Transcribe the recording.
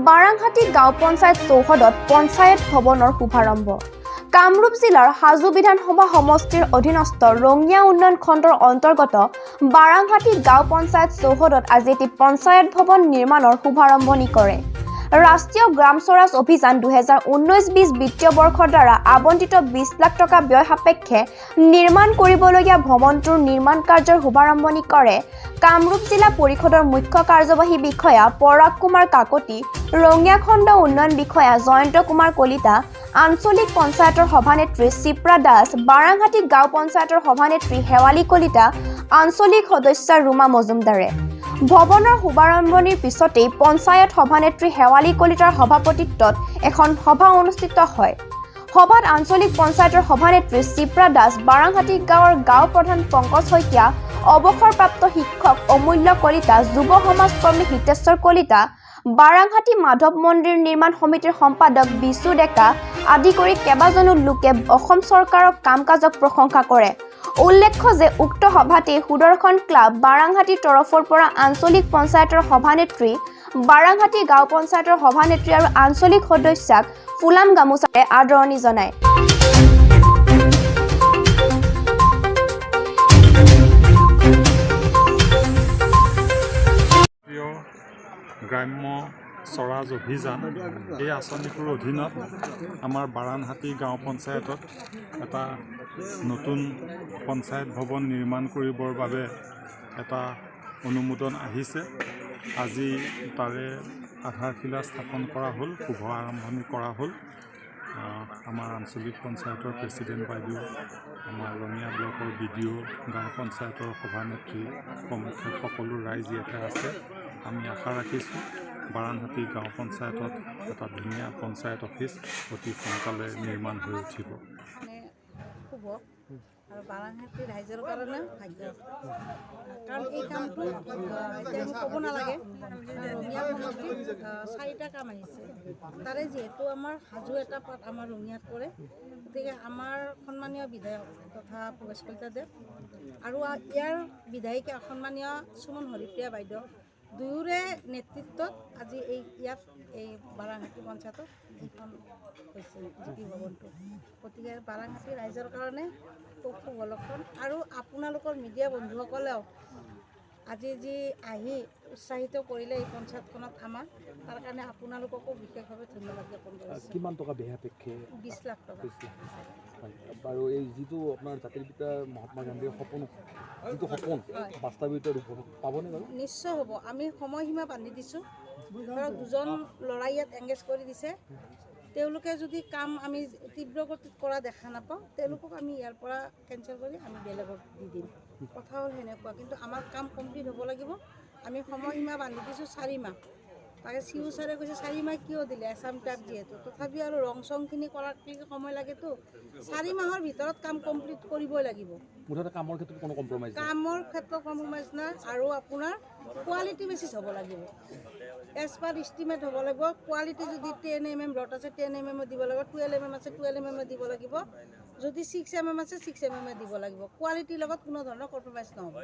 বাৰাংহাটী গাঁও পঞ্চায়ত চৌহদত পঞ্চায়ত ভৱনৰ শুভাৰম্ভ। কামৰূপ জিলাৰ হাজো বিধানসভা সমষ্টিৰ অধীনস্থ ৰঙিয়া উন্নয়ন খণ্ডৰ অন্তৰ্গত বাৰাংহাটী গাঁও পঞ্চায়ত চৌহদত আজি এটি পঞ্চায়ত ভৱন নিৰ্মাণৰ শুভাৰম্ভণি কৰে। ৰাষ্ট্ৰীয় গ্ৰাম স্বৰাজ অভিযান 2019-20 বিত্তীয় বৰ্ষৰ দ্বাৰা আবণ্টিত 20 লাখ টকা ব্যয় সাপেক্ষে নিৰ্মাণ কৰিবলগীয়া ভৱনটোৰ নিৰ্মাণ কাৰ্যৰ শুভাৰম্ভণি কৰে কামৰূপ জিলা পৰিষদৰ মুখ্য কাৰ্যবাহী বিষয়া পৰাগ কুমাৰ কাকতি, ৰঙিয়া খণ্ড উন্নয়ন বিষয়া জয়ন্ত কুমাৰ কলিতা, আঞ্চলিক পঞ্চায়তৰ সভানেত্ৰী চিপ্ৰা দাস, বাৰাংহাটী গাঁও পঞ্চায়তৰ সভানেত্ৰী শেৱালী কলিতা, আঞ্চলিক সদস্যা ৰুমা মজুমদাৰে। ভৱনৰ শুভাৰম্ভণিৰ পিছতেই পঞ্চায়ত সভানেত্ৰী শেৱালী কলিতাৰ সভাপতিত্বত এখন সভা অনুষ্ঠিত হয়। সভাত আঞ্চলিক পঞ্চায়তৰ সভানেত্ৰী চিপ্ৰা দাস, বাৰাংহাটী গাঁৱৰ গাঁও প্ৰধান পংকজ শইকীয়া, অৱসৰপ্ৰাপ্ত শিক্ষক অমূল্য কলিতা, যুৱ সমাজকৰ্মী হিতেশ্বৰ কলিতা, বাৰাংহাটী মাধৱ মন্দিৰ নিৰ্মাণ সমিতিৰ সম্পাদক বিশু ডেকা আদি কৰি কেইবাজনো লোকে অসম চৰকাৰৰ কাম কাজক প্ৰশংসা কৰে। উল্লেখ্য যে উক্ত সভাতেই সুদৰ্শন ক্লাব বাৰাংহাটীৰ তৰফৰ পৰা আঞ্চলিক পঞ্চায়তৰ সভানেত্ৰী, বাৰাংহাটী গাঁও পঞ্চায়তৰ সভানেত্ৰী আৰু আঞ্চলিক সদস্যাক ফুলাম গামোচাৰে আদৰণি জনায়। ৰাষ্ট্ৰীয় গ্ৰাম্য স্বৰাজ অভিযান এই আঁচনিটোৰ অধীনত আমাৰ বাৰাণহাটী গাঁও পঞ্চায়তত এটা নতুন পঞ্চায়ত ভৱন নিৰ্মাণ কৰিবৰ বাবে এটা অনুমোদন আহিছে। আজি তাৰে আধাৰশিলা স্থাপন কৰা হ'ল, শুভ আৰম্ভণি কৰা হ'ল। আমাৰ আঞ্চলিক পঞ্চায়তৰ প্ৰেচিডেণ্ট বাইদেউ, আমাৰ ৰঙিয়া ব্লকৰ বিডিঅ', গাঁও পঞ্চায়তৰ সভানেত্ৰী প্ৰমুখ্যে সকলো ৰাইজ ইয়াতে আছে। আমি আশা ৰাখিছোঁ, বাৰাণহাটী গাঁও পঞ্চায়তত এটা ধুনীয়া পঞ্চায়ত অফিচ অতি সোনকালে নিৰ্মাণ হৈ উঠিব। মানে শুভ আৰু বাৰাণসী ৰাইজৰ কাৰণে ভাগ্য, কাৰণ এই কামটো এতিয়া আমি ক'ব নালাগে। ৰঙিয়া সমষ্টিত চাৰিটা কাম আহিছে। তাৰে যিহেতু আমাৰ হাজো এটা পাত আমাৰ ৰঙিয়াত পৰে, গতিকে আমাৰ সন্মানীয় বিধায়ক তথা ভৱেশ কলিতাদেৱ আৰু ইয়াৰ বিধায়িকা সন্মানীয় সুমন হৰিপ্ৰিয়া বাইদেউ, দুয়োৰে নেতৃত্বত আজি এই ইয়াত এই বাৰাণসী পঞ্চায়তত এইখন হৈছে জি পি ভৱনটো। গতিকে বাৰাণসী ৰাইজৰ কাৰণে খুব শুভ লক্ষণ আৰু আপোনালোকৰ মিডিয়া বন্ধুসকলেও আজি যি আহি উৎসাহিত কৰিলে এই পঞ্চায়তখনত আমাক, তাৰ কাৰণে আপোনালোককো বিশেষভাৱে ধন্যবাদ জ্ঞাপন কৰিছোঁ। কিমান টকা ব্যয় সাপেক্ষে? 20 লাখ টকা। 20 লাখ, হয়। বাৰু, এই যিটো আপোনাৰ জাতিৰ পিতা মহাত্মা গান্ধীৰ সপোন, যিটো সপোন বাস্তৱায়িত ৰূপ পাবনে বাৰু? নিশ্চয় হ'ব। আমি সময়সীমা বান্ধি দিছোঁ। ধৰক দুজন ল'ৰাই ইয়াত এংগেজ কৰি দিছে। তেওঁলোকে যদি কাম আমি তীব্ৰ গতিত কৰা দেখা নাপাওঁ, তেওঁলোকক আমি ইয়াৰ পৰা কেঞ্চেল কৰি আমি বেলেগক দি দিম। কথা হ'ল সেনেকুৱা। কিন্তু আমাৰ কাম কমপ্লিট হ'ব লাগিব। আমি সময়সীমা বান্ধি দিছোঁ 4 মাহ। তাকে চি ইউ ছাৰে কৈছে, 4 মাহ কিয় দিলে, এছাম টাইপ যিহেতু। তথাপিও আৰু ৰং চংখিনি কৰাত সময় লাগেতো। 4 মাহৰ ভিতৰত কাম কমপ্লিট কৰিবই লাগিব। মুঠতে কামৰ ক্ষেত্ৰত কোনো কম্প্ৰমাইজ নাই। কামৰ ক্ষেত্ৰত কম্প্ৰমাইজ নাই আৰু আপোনাৰ কোৱালিটি বেচিছ হ'ব লাগিব, এজ পাৰ ইষ্টিমেট হ'ব লাগিব। কোৱালিটি যদি 10 এমএম ৰড আছে, 10 এমএম দিব লাগিব। 12 এমএম আছে, 12 এমএম দিব লাগিব। যদি 6 এমএম আছে, 6 এমএম দিব লাগিব। কোৱালিটিৰ লগত কোনো ধৰণৰ কম্প্ৰমাইজ নহ'ব।